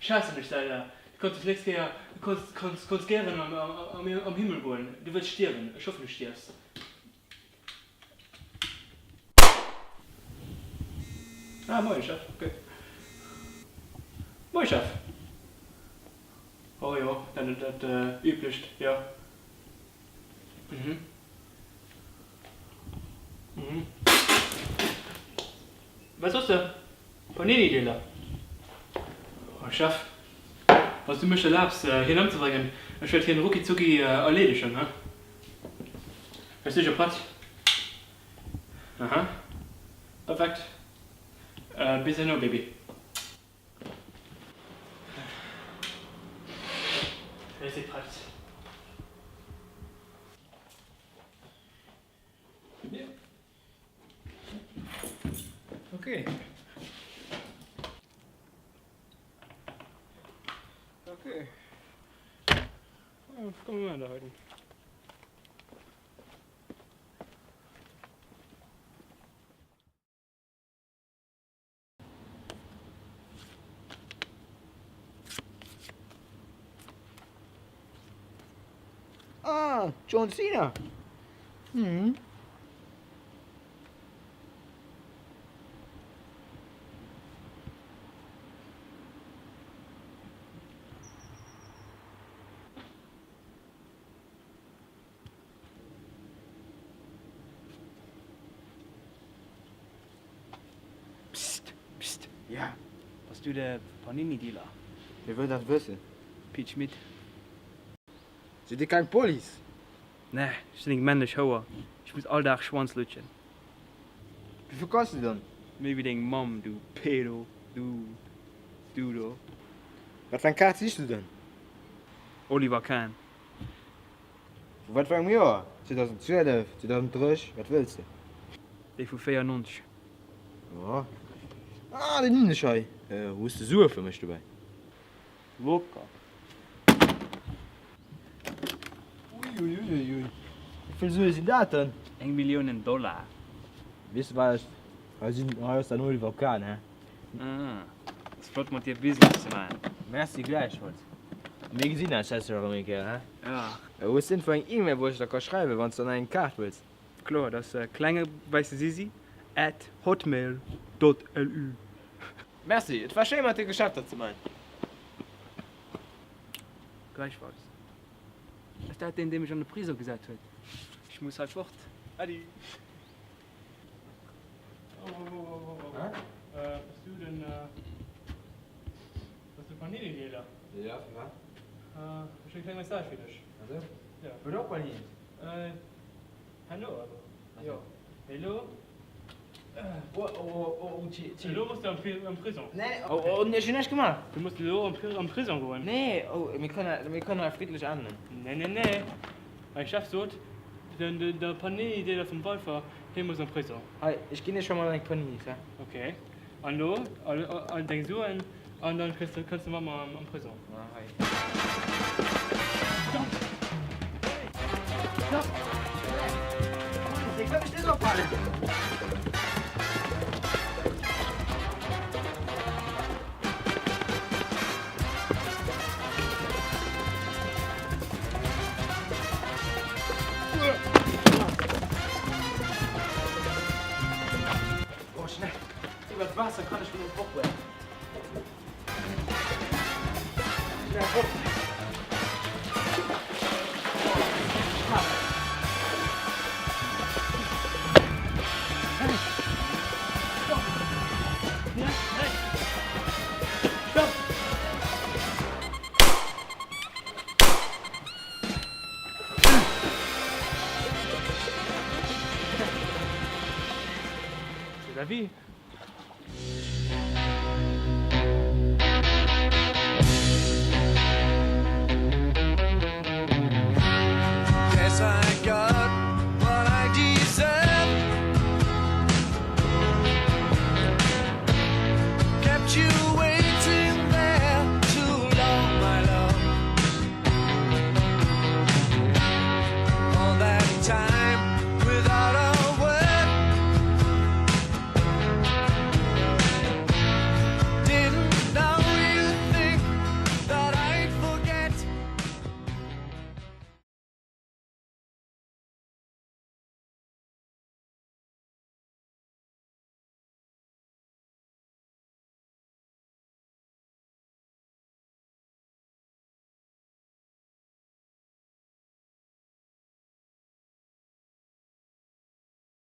Ech haassen dech, Zelda. Du kanns dech nächst Kéier, du kanns, kanns, kanns gären am, am, am Himmel goen. Du wëlls stierwen. Ech hoffen, du stierfs. Ah, moien, Chef. Ok. Moie, Chef. Oh jo, dat, dat üblecht, jo. Mhm. Mhm. Wat soss de? Panini-Dealer. Oh, Chef, wann s du mech erlaabs, hien ëmzebréngen, ech wäert hien rucki-zucki erleedegen, he? Ech si jo prett. Aha. Perfekt. Bis herno, Baby. Ech si prett. Okay. Okay. Komm mal da heute. Ah, John Cena. Mhm. Psst, psst, ja. Bass du de Panini-Dealer? Wie wëll dat wëssen? Pit Schmit. Sidd dir keng Police? Nee, ech sinn eng männlech Houer. Ech muss all Dag Schwanz lutschen. Wéivill kascht se dann? Méi wéi deng Mamm, du Pedo, du, du do. Wat fir eng Kaart sichs du dann? Oliver Kahn. Vu wat fir engem Joer? 2012, 2003, wat wëlls de? Déi vu 94. Jo. Ah, deen hunn ech hei. Hues de Sue fir mech dobäi? Locker. Uiuiuiui, wéi vill Sue sinn dat dann? Eng Milliounen Dollar. Weess de wat ech, hei sinn, hei ass den Oliver Kahn, hä? Ah, ass flott mat dir Business ze maachen. Merci gläichfalls. Mir gesinn eis sécher erëm eng Kéier, hä? Ja. Hues de iergendwou eng E-Mail wou ech der ka schreiwen wann s de dann eng Kaart wëlls? Kloer, dat ass klenge wäisse Sisi at hotmail dot lu. Merci, et war schéi mat dir Geschäfter ze man. Gläichfalls. Ass dat deen, dee mech an de Prisong gesat huet? Ech muss hei fort. Äddi. Oh, oh, oh, oh, oh, oh. Äh, bass du den, äh, bass du Panini-Dealer? Ja, firwat? Äh, ech hunn e klenge Message fir dech. Ah sou? Ja. Huet och Paninis? Äh, herno awer. Jo. Mee elo, Oh, oh, oh, oh, chill, chill. Elo muss du am Prisong. Nee, oh, oh, ech hunn näischt gemaach. Du muss elo am Prisong goen. Nee, oh, mir kënnen, mir kënnen hei friddlech enden. Nee, nee, nee. Mäi Chef sot, den, den, der Panini-Dealer vum Walfer, hie muss am Prisong. Hei, ech ginn dir scho mol eng Paninis, hä? Ok. An elo all, all deng Suen an dann kriss de, kënns de mat mer am Prisong. Ah, hei. Stopp! Stopp! Dir kënnt mech net ophalen! Oh, schnell! Iwwer d'Waasser kann ech net fortgoen. Schnell fort! C'est la vie!